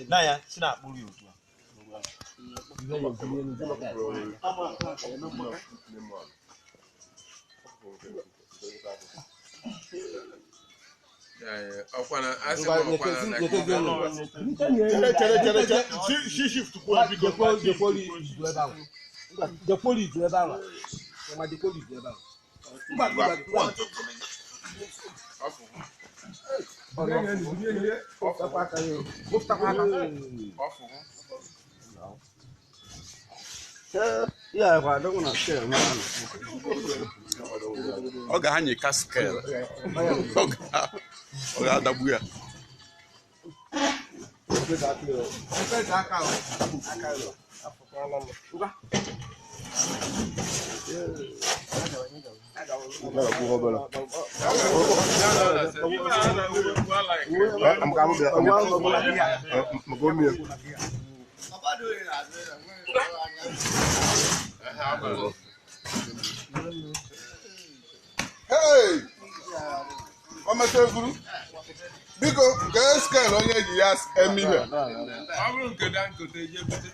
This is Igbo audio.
Na ya si na akpụrụ ya otu a. Ọkwana asị m ọkwana na Chere chere chere chere. Shi shift kwuo biko. Jekwoli izu ebe ahụ. Ma jekwoli izu ebe ahụ. Mba, mba, mba. ọfụ ọfụ Ọ ga-anyị ka skel. Ọ ga-adagbu ya. Hey! O metezuru. Biko, kee skel onye ji ya eme ihe. Ọ bụrụ nke Dangote je bute.